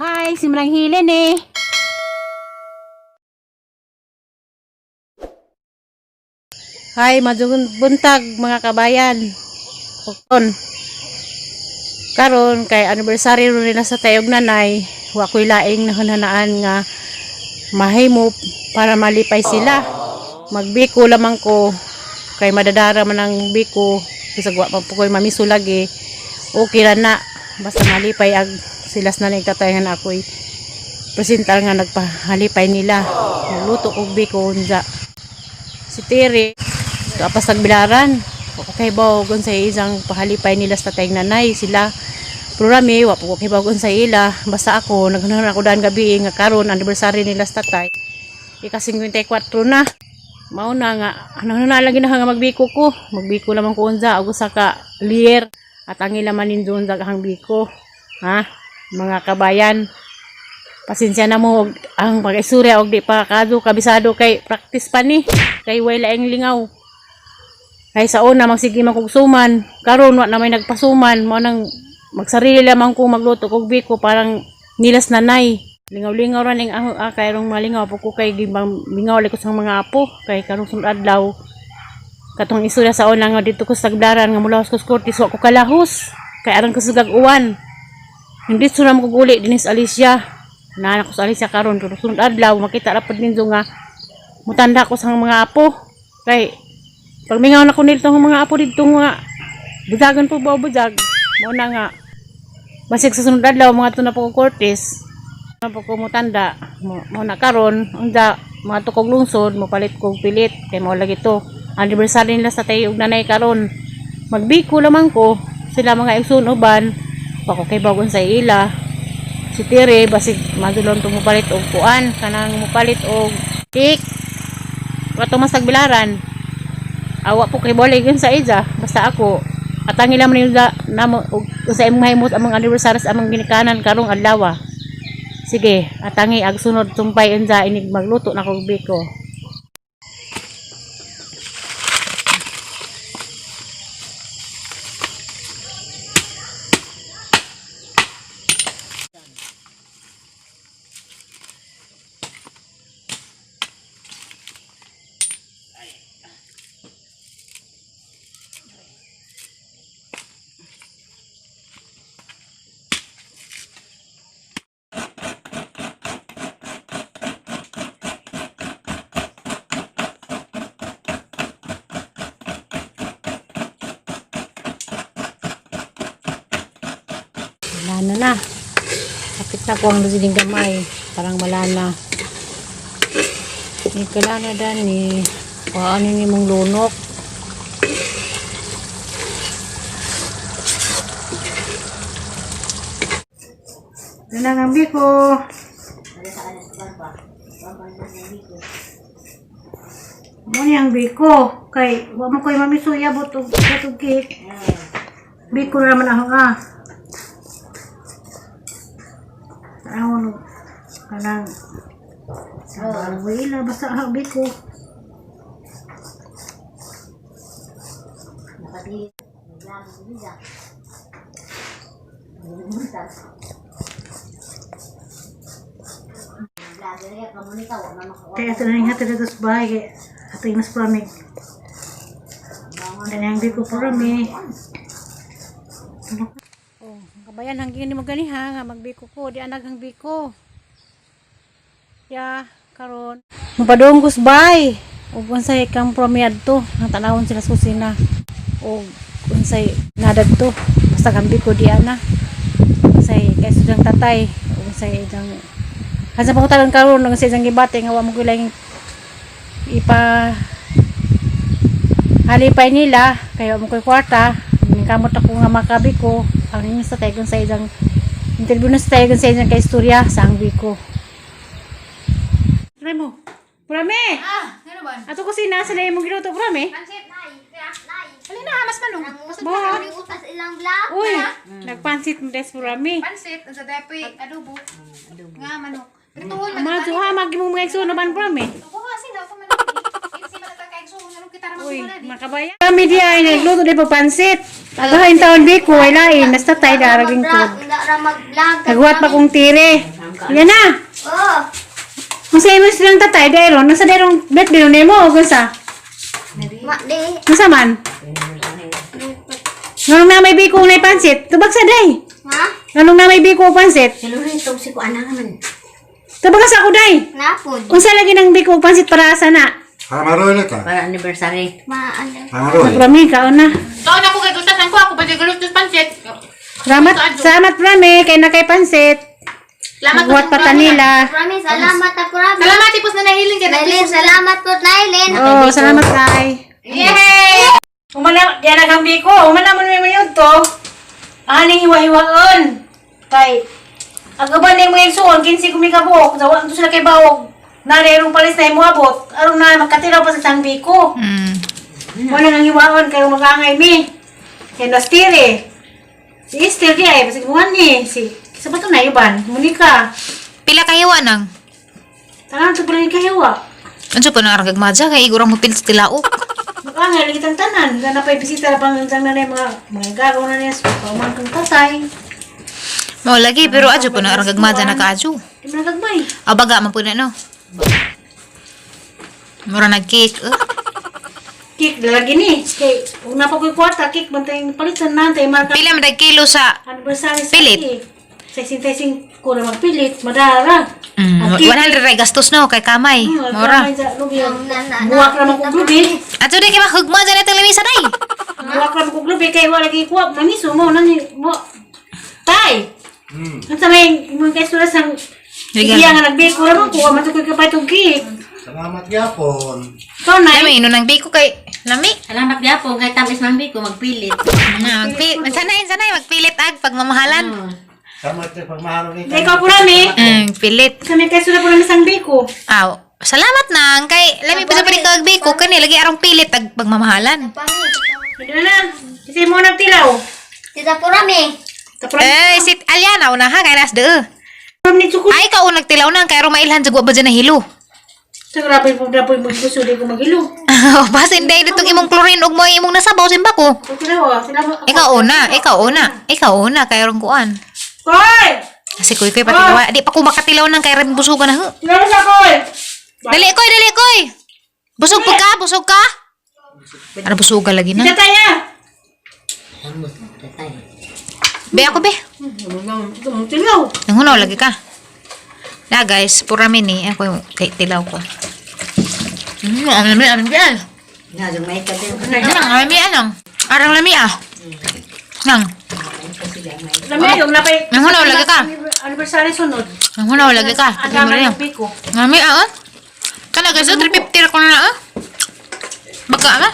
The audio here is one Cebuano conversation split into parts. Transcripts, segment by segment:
Hi, si Manang Hilen eh. Hi, majugun buntag mga kabayan. Kon. Karon kay anniversary ron nila sa tayog nanay, wa ko'y laing nahunhanaan nga mahimo para malipay sila. Magbiko lamang ko kay madadara man ang biko bisag wa pa po ko'y mamiso lagi. Okay ra na basta malipay ag sila sa nanay tatay nga na ako'y presental nga nagpahalipay nila. Magluto kog biko unsa. Si Terry, apas tagbilaran. Okay ba kung sa isang pahalipay nila sa tatay nanay sila. Pero rami, wa po ko kibaw kung sa ila. Basta ako, naghanan ako daan gabi nga karon anniversary nila sa tatay. Ika 54 na. Mao na nga, ano na lang ginaha nga magbiko ko. Magbiko lamang ko unsa og usa ka lier at ang ila man ninyo unsa kahang biko. Ha? Mga kabayan, pasensya na mo og ang pag-isurya og di pa kado kabisado kay practice pa ni kay way laing lingaw. Kay sa una magsige man kog suman, karon wa na may nagpasuman, mao nang magsarili lamang ko magluto kog biko parang nilas nanay. Lingaw-lingaw ra ning ah, kay rong malingaw po ko kay gibang mingaw ko sa mga apo kay karong sunod adlaw katong istorya sa una nga dito ko sa Tagbilaran nga mulaos ko sa Cortes wa ko kalahos kay aron ko sugag uwan. Hindi sura mo kog uli dinis Alicia. Naanak ko sa Alicia karon pero sunod adlaw makita ra pud ninyo nga mutanda ko sa mga apo kay pag mingaw na ko nito ang mga apo dito nga bujagan po ba o bujag mao na nga basig sa sunod adlaw mga to na po ko Cortes na po ko mutanda mo na karon unsa mga to kog lungsod mopalit kog pilit kay mao lagi to anniversary nila sa tayo ug nanay karon magbiko lamang ko sila mga igsoon uban pa ko kay bagon sa ila. Si Tere basig madulon to mopalit og kuan kanang mopalit og cake wato mas tagbilaran awa po kay bolay yun sa ija basta ako at ang ilam ni namo og sa imong mahimot among anniversary sa among ginikanan karong adlaw. Sige, atangi ag sunod tumpay unsa inig magluto na kog biko. Wala na na. Kapit na ko ang lusining gamay. Parang wala na. Ni kala na dani. O ano ni mong lunok. Ano ang biko? Mo ni ang biko. Kay, wa mo ko'y mamisuya butog, butog cake. Biko na naman ako ah. Ano, kanang sa wala basta ang biko. Kaya ito na yung hatid dito sa bahay. Kaya ito yung mas pamig. Kaya ang biko purami. Oh, kabayan hanggang ni mo gani ha nga magbiko ko di anag hang biko. Ya, karon. Mapadung kus bay. Ug unsay kang promiad to, ang tanawon sila sa kusina. Og unsay nadad to, basta kang biko di ana. Unsay kay sudang tatay, ug unsay idang Asa pa ko talang karon nang sa isang gibate nga wa mo gilang ipa halipay nila kay wa mo koy kwarta ningkamot ako nga makabi ko ang ingon sa tayo sa isang interview na sa tayo sa isang kay istorya sa ang biko. Try mo. Prame! Ah, ano ba? Ato kusina sila imong giluto prame. Pansit. Alin na, mas manong. Mas Ba? Utas ilang vlog. Uy, nagpansit mo des prame. Pansit, ang sa depe, adobo. Nga, manok. Prituhon, Mga duha magi mo mga igsoon naman prame. Kuha sila, pa manok. Hindi man natakaig so, nanong kita ra Uy, makabayan. Kami di ay nagluto di pa pansit. Agahin taon biko, ay lain. Nasta tayo daraging ko. Ra mag-vlog. Nagwat pa kong tire. Yan na. Oh. Kung sa imo silang tatay, dairon. Nasa dairong bet bilon mo o sa? Ma di. Nasa man? Nganong na may biko na pansit? Tubag sa day. Ha? Nganong na may biko pansit? Silurito si ko anak naman. Tubag sa ako day. Napod. Unsa lagi ng biko pansit para sa na? Para maroon ka. Para anniversary. Ma ano. Para maroon. Prami kaon na. Taon ako kay gustasan ko ako ba galos dos pansit. Salamat, salamat prami kay na kay pansit. Salamat Nagwat pa ta nila. Prami, salamat ako Prami. Salamat tipos na nahiling kay Nailin, salamat po Nailin. Oh, salamat tay. Yay! Umana, diyan ang biko. Umana mo naman yun to. Aning hiwa-hiwaon. Kay, ang uban na yung mga igsuon, 15 kumikabok. Sawa, ito sila kay Bawog. Nalerong palis na imuabot. Aron na, makatiraw pa sa isang biko. Wala nang hiwaon, kayo magangay mi. Kay Nastire. Si Esther di ay, basig buwan ni. Si, sa ba ito na, Iban? Monica. Pila kahiwa nang? Tangan, ito pala ni kahiwa. Unsa pa nang arang madya kay igurang mo pilit tilaok. Magangay, lagi tang tanan. Gana pa'y bisita na pang na na yung mga gagaw na niya. So, pauman kang tatay. Mo lagi pero adyo pa nang arang gagmadya na kaadyo. Di mo nagagmay. Abaga man po na no. Mura nag cake. Eh. Cake lagi ni. Kay ug na pa ko'y kwarta cake bantay palitan na tay marka. Pila man dag kilo sa Anniversary sa Pilit. cake. Sa 65 ko na magpilit, madara. Ang cake, 100 ray gastos no kay kamay. Mura. Kamay sa lubi. Buwak ra man kog lubi. Adto di kay mahugma dyan itong lamisa day. Buwak ra man kog lubi kay wala lagi kuha namiso mo nani mo. Tay. Unsa may imong kay sulas ang Regalo. iya nga nagbiko ra man kuha man to ko'y kapatong cake. Salamat gyapon. Ikaw na. Lami ino nang biko kay lami. Salamat gyapon kay tamis man biko magpilit. Na magpilit. Sanay sanay magpilit ag pagmamahalan. Salamat sa pagmahalo ni Ikaw po rami. Pilit. Sa may kay sulas po rami sang biko. Aw, salamat nang kay lami pa sa kag biko kani lagi arong pilit ag pagmamahalan. Pami. Hindi na na. Kasi mo nagtilaw. Tita Purami. Kapra Eh, sit Aliana una ha kay nas de. ni tsukul. Ay ka unag tilaw nang kay aron mailhan sa ba dyan na hilo. Sa grabe po na po yung gusto di ko magilo. Basin day ditong imong chlorine ug mo imong nasabaw simba ko. O tilaw ah, sila mo. Ikaw una, ikaw una, ikaw una kay aron kuan. Koy! Kasi kuy kuy patilaw, di pa ko makatilaw nang kay aron busugan na ho. Tilaw na siya, Koy! Dali koy, dali koy. Busog pud ka, busog ka. Ano busugan lagi na? Kita tayo! Tatay. Be ako be. Tilaw! Nangunaw lagi ka. Na guys, pura mini ako yung kay tilaw ko. Ang lami, ang lami ah. Na may ka din. Nang, ang lami anang. Arang lami ah. Nang, Lami yung napay... Nangunaw lagi ka. Anniversary sunod. Nangunaw lagi ka. Ang dami ng piko. Ang lami ah. Oh. Kana guys, oh, 350 ra ko na na ah. Baka ah.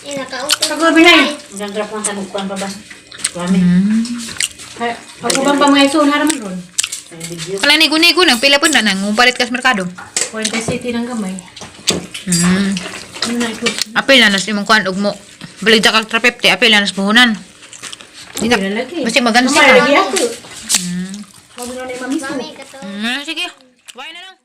Inakautong. Pag-ubi na eh. Ang grap mo sa mugkuan pa ba? Kami. Pag-ubang pa mga isuon, haraman ron. Ang video. Wala ni guni guni pila po na nang palit ka sa merkado. Puente City ng gamay. Ano na ito? Apil na nas imong kuan ug mo. Balik ka 350, apil na nas buhunan. Hindi na lagi. Basta magansi Gamay ka. lagi ako. Huwag na ni mamiso. Mami, kato. Sige. Why na lang.